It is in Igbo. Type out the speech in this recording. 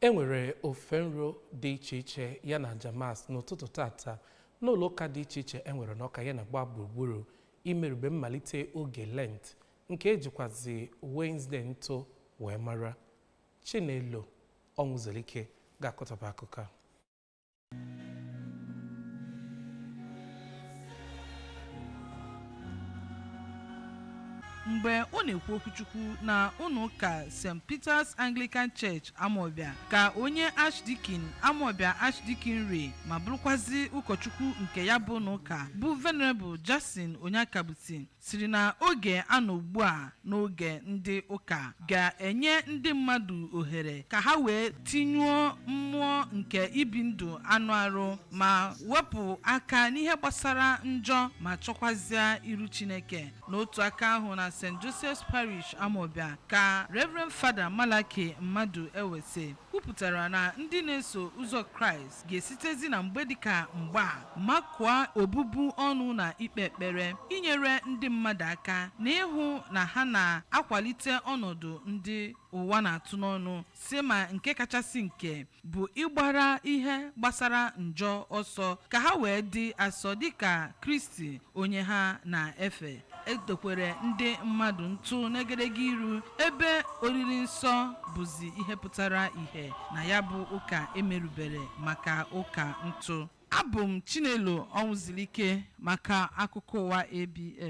E nwere ofe nro dị iche iche ya na jamas n'ụtụtụ tata n'ụlọ ụka dị iche iche e nwere n'Ọka ya na gbaa gburugburu imerube mmalite oge Lent nke ejikwazi Wednesday ntụ wee mara. Chinelo Ọnwụzulike ga-akọtọpụ akụkọ a. Mgbe ọ na-ekwu okwuchukwu na ụlọ ụka St. Peter's Anglican Church Amobia, ka onye Archdeacon Amobia Archdeaconry ma bụrụkwazi ụkọchukwu nke ya bụ n'ụka bụ Venerable Jackson Onyekabuti siri na oge anọ ugbu a n'oge ndị ụka ga-enye ndị mmadụ ohere ka ha wee tinyụọ mmụọ nke ibi ndụ anụ arụ ma wepụ aka n'ihe gbasara njọ ma chọkwazịa iru Chineke. N'otu aka ahụ na St. Joseph's Parish Amobia, ka Reverend Fada Malaki Mmadụ Ewese kwupụtara na ndị na-eso ụzọ Kraịst ga-esitezi na mgbe dịka mgbe a makụọ obubu ọnụ na ikpe ekpere inyere ndị mmadụ aka na ịhụ na ha na-akwalite ọnọdụ ndị ụwa na-atụ n'ọnụ, si ma nke kachasị nke bụ ịgbara ihe gbasara njọ ọsọ ka ha wee dị asọ dịka Kristi onye ha na-efe. Edokwere ndị mmadụ ntụ n'egedege iru ebe oriri nsọ bụzi ihe pụtara ihe na ya bụ ụka emerubere maka ụka ntụ. Abụ m Chinelo Ọnwụzulike maka akụkọ ụwa ABS.